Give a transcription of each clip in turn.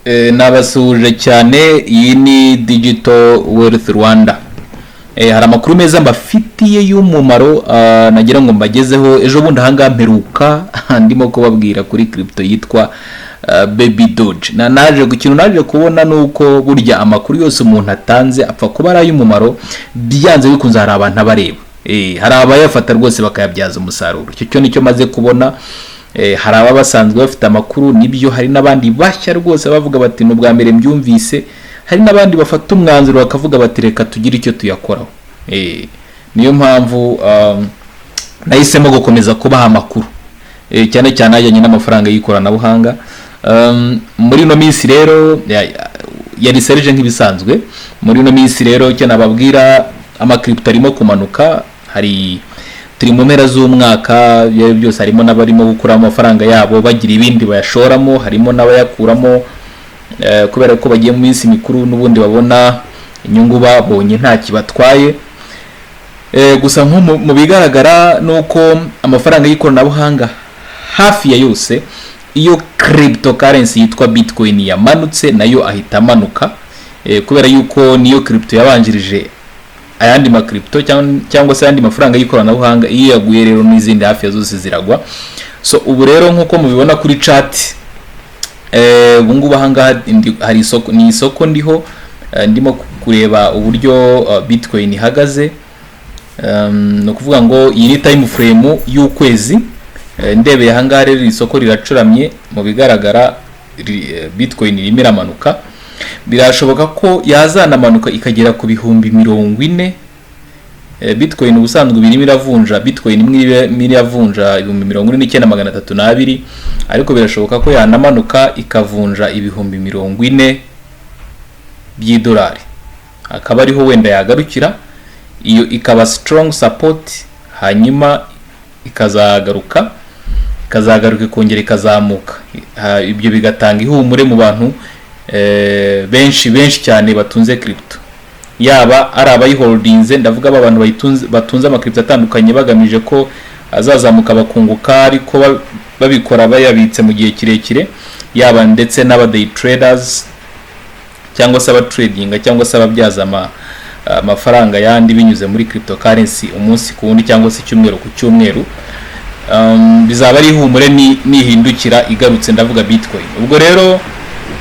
Nabasuhuje cyane. Iyi ni Digital Wealth Rwanda. Hari amakuru meza mbafitiye y'umumaro, nagira ngo mbagezeho. Ejo bundi ahangaha mperuka ndimo kubabwira kuri crypto yitwa Baby Doge. Na naje ikintu naje kubona ni uko burya amakuru yose umuntu atanze apfa kuba ari ay'umumaro, byanze bikunze hari abantu abareba. Hari abayafata rwose bakayabyaza umusaruro. Icyo cyo nicyo maze kubona. Hari ababa basanzwe bafite amakuru, nibyo, hari n'abandi bashya rwose bavuga bati: "Ni ubwa mbere mbyumvise." Hari n'abandi bafata umwanzuro bakavuga bati: "Reka tugire icyo tuyakoraho." Niyo mpamvu nahisemo gukomeza kubaha amakuru, cyane cyane ajyanye n'amafaranga y'ikoranabuhanga. Muri ino minsi rero yari serije nk'ibisanzwe. Muri ino minsi rero, icyo nababwira, amacrypto arimo kumanuka. Hari turi mu mpera z'umwaka, ibyo ari byo byose harimo n'abarimo gukuramo amafaranga yabo bagira ibindi bayashoramo, harimo n'abayakuramo kubera ko bagiye mu minsi mikuru, n'ubundi babona inyungu babonye nta kibatwaye. Gusa nko mu bigaragara ni uko amafaranga y'ikoranabuhanga hafi ya yose, iyo cryptocurrency yitwa Bitcoin yamanutse, nayo ahita amanuka, kubera yuko niyo crypto yabanjirije ayandi macrypto cyangwa se ayandi mafaranga y'ikoranabuhanga. Iyo yaguye rero, n'izindi hafi ya zose ziragwa. So ubu rero, nk'uko mubibona kuri chart, ubu ngubu ahangaha hari isoko, ni isoko ndiho, ndimo kureba uburyo Bitcoin ihagaze. Ni ukuvuga ngo iyi ni time frame y'ukwezi. Ndebeye ahangaha rero, iri soko riracuramye. Mu bigaragara, Bitcoin irimo iramanuka. Birashoboka ko yazanamanuka ikagera ku 40,000. Bitcoin ubusanzwe birimo iravunja, Bitcoin imwe irimo iravunja 49,302, ariko birashoboka ko yanamanuka ikavunja 40,000 by'idolari, akaba ariho wenda yagarukira. Iyo ikaba strong support, hanyuma ikazagaruka ikongera ikazamuka. Ibyo bigatanga ihumure mu bantu benshi benshi cyane batunze crypto, yaba ari abayiholdinze, ndavuga aba bantu bayitunze, batunze amacrypto atandukanye bagamije ko azazamuka bakunguka, ariko babikora bayabitse mu gihe kirekire, yaba ndetse n'aba day traders cyangwa se abatradinga cyangwa se ababyaza amafaranga yandi binyuze muri cryptocurrency umunsi ku wundi cyangwa se icyumweru ku cyumweru. Bizaba ari ihumure nihindukira igarutse, ndavuga Bitcoin. Ubwo rero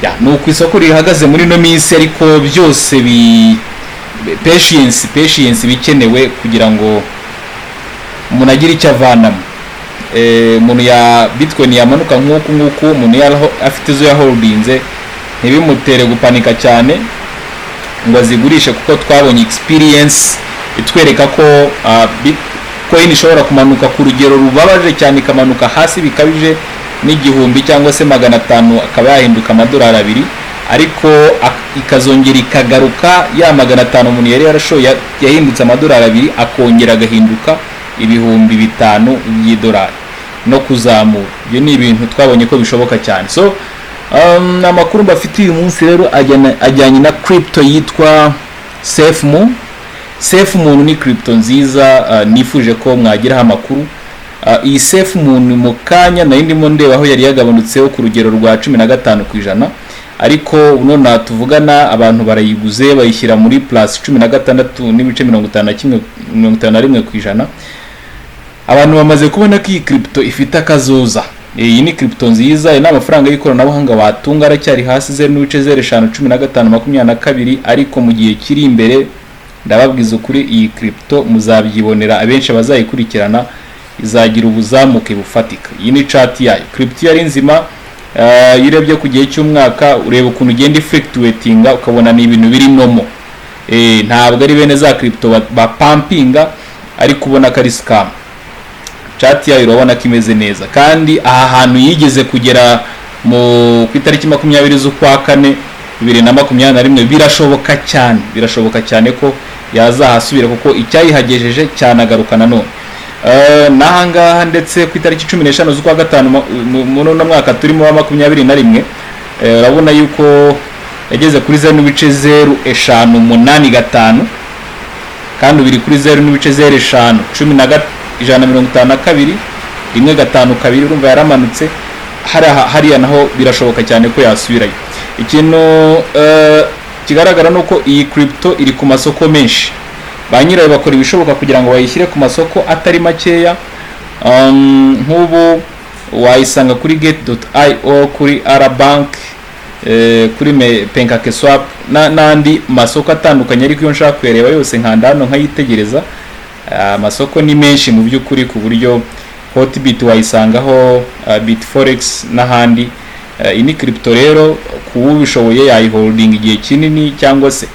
ya, ni uko isoko rihagaze muri ino minsi, ariko byose bi patience bikenewe kugira ngo umuntu agire icyo avanamo. Umuntu ya Bitcoin yamanuka nk'uku nguku, umuntu afite izo yaholdinze, ntibimutere gupanika cyane ngo azigurishe, kuko twabonye experience itwereka ko Bitcoin ishobora kumanuka ku rugero rubabaje cyane, ikamanuka hasi bikabije n'igihumbi cyangwa se 500 akaba yahinduka amadolari 2, ariko ikazongera ikagaruka, ya 500 umuntu yari yarashoye yahindutse amadolari 2, akongera agahinduka 5,000 by'idolari no kuzamura. Ibyo ni ibintu twabonye ko bishoboka cyane. So amakuru mbafitiye uyu munsi rero ajyanye na crypto yitwa SafeMoon. SafeMoon ni crypto nziza, nifuje ko mwagiraho amakuru. Iyi SafeMoon, mu kanya nari ndimo ndeba aho yari yagabanutseho ku rugero rwa 15%, ariko none tuvugana abantu barayiguze, bayishyira muri plus 16.51, 51%. Abantu bamaze kubona ko iyi crypto ifite akazoza. Iyi ni crypto nziza, iyi ni amafaranga y'ikoranabuhanga watunga. Aracyari hasi, 0.051522, ariko mu gihe kiri imbere, ndababwiza ukuri, iyi crypto muzabyibonera, abenshi bazayikurikirana, izagira ubuzamuke bufatika. Iyi ni chart yayo. Crypto yari nzima. Iyo urebye ku gihe cy'umwaka, ureba ukuntu ugenda ifluctuatinga, ukabona ni ibintu biri normal. Ntabwo ari bene za crypto bapampinga ariko ubona ko ari scam. Chart yayo urabona ko imeze neza, kandi aha hantu yigeze kugera mu ku itariki 20 z'ukwa kane 2021, birashoboka cyane, birashoboka cyane ko yazahasubira, kuko icyayihagejeje cyanagaruka nanone. N'ahangaha ndetse ku itariki 15 z'ukwa gatanu muri uno mwaka turimo wa 21, urabona yuko yageze kuri 0.0585, kandi ubiri kuri zeru n'ibice zeru eshanu cumi na 152 152. Urumva yaramanutse hariya, hariya naho birashoboka cyane ko yasubirayo. Ikintu kigaragara ni uko iyi crypto iri ku masoko menshi. Ba nyirayo bakora ibishoboka kugira ngo bayishyire ku masoko atari makeya. Nk'ubu wayisanga kuri gate.io, kuri LBank, kuri PancakeSwap n'andi masoko atandukanye. Ariko iyo nshaka kuyareba yose, nkanda hano nkayitegereza. Amasoko ni menshi mu by'ukuri, ku buryo Hotbit wayisangaho, Bitforex n'ahandi. Iyi ni crypto rero ku ubishoboye yayiholding igihe kinini, cyangwa se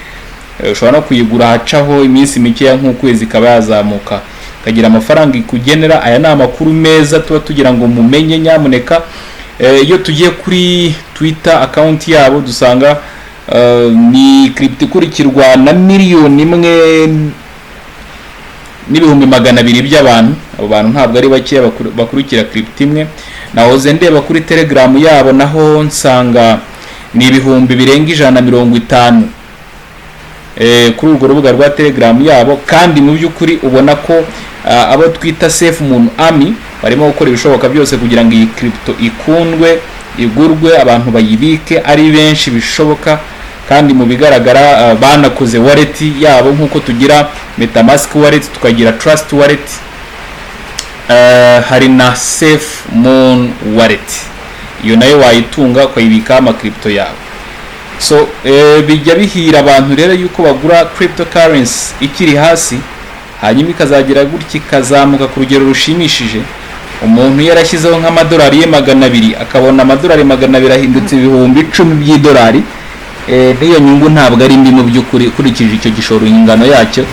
ushobora no kuyigura hacaho iminsi mikeya nk'ukwezi, ikaba yazamuka ikagira amafaranga ikugenera. Aya ni amakuru meza tuba tugira ngo mumenye nyamuneka. Iyo tugiye kuri Twitter account yabo, dusanga ni crypto ikurikirwa na 1,200,000 by'abantu. Abo bantu ntabwo ari bakeya bakurikira crypto imwe. Nahoze ndeba kuri Telegram yabo, naho nsanga ni 150,000 kuri urwo rubuga rwa Telegram yabo. Kandi mu by'ukuri ubona ko abo twita Safe Moon Army barimo gukora ibishoboka byose kugira ngo iyi crypto ikundwe, igurwe, abantu bayibike ari benshi bishoboka. Kandi mu bigaragara banakoze wallet yabo, nk'uko tugira MetaMask wallet, tukagira Trust Wallet, hari na Safe Moon Wallet. Iyo nayo wayitunga ukayibikaho amacrypto yawe. So bijya bihira abantu rero yuko bagura cryptocurrency ikiri hasi, hanyuma ikazagira gutya ikazamuka ku rugero rushimishije. Umuntu yarashyizeho nk'amadolari ye 200, akabona amadolari 200 ahindutse 10,000 by'idolari. N'iyo nyungu ntabwo ari mbi mu by'ukuri, ukurikije icyo gishoro ingano yacyo.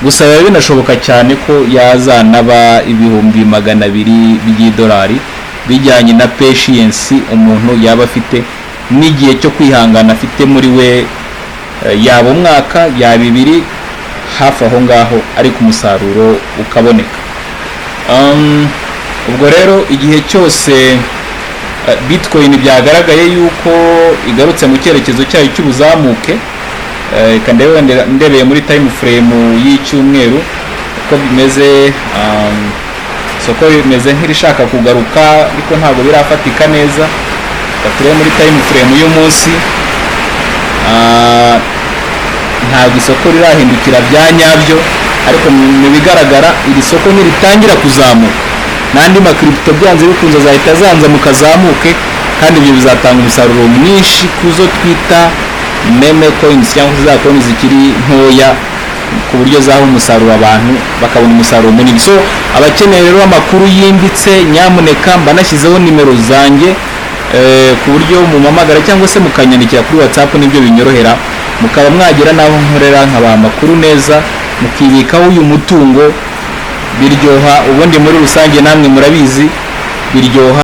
Gusa biba binashoboka cyane ko yazanaba 200,000 by'idolari, bijyanye na patience umuntu yaba afite n'igihe cyo kwihangana afite muri we, yaba umwaka, yaba 2, hafi aho ngaho, ariko umusaruro ukaboneka. Ubwo rero igihe cyose Bitcoin byagaragaye yuko igarutse mu cyerekezo cyayo cy'ubuzamuke, reka ndebe wenda ndebeye muri time frame y'icyumweru uko bimeze. Isoko rimeze nk'irishaka kugaruka, ariko ntabwo birafatika neza. Reka turebe muri time frame y'umunsi. Ntabwo isoko rirahindukira bya nyabyo, ariko mu bigaragara iri soko niritangira kuzamuka, n'andi macrypto byanze bikunze azahita azanzamuka azamuke, kandi ibyo bizatanga umusaruro mwinshi ku zo twita meme coins, cyangwa se za coins zikiri ntoya, ku buryo zaha umusaruro abantu, bakabona umusaruro munini. So abakeneye rero amakuru yimbitse, nyamuneka mba nashyizeho nimero zanjye, ku buryo mumamagara cyangwa se mukanyandikira kuri WhatsApp, nibyo binyorohera, mukaba mwagera n'aho nkorera nkabaha amakuru neza, mukibikaho uyu mutungo. Biryoha ubundi muri rusange, namwe murabizi, biryoha.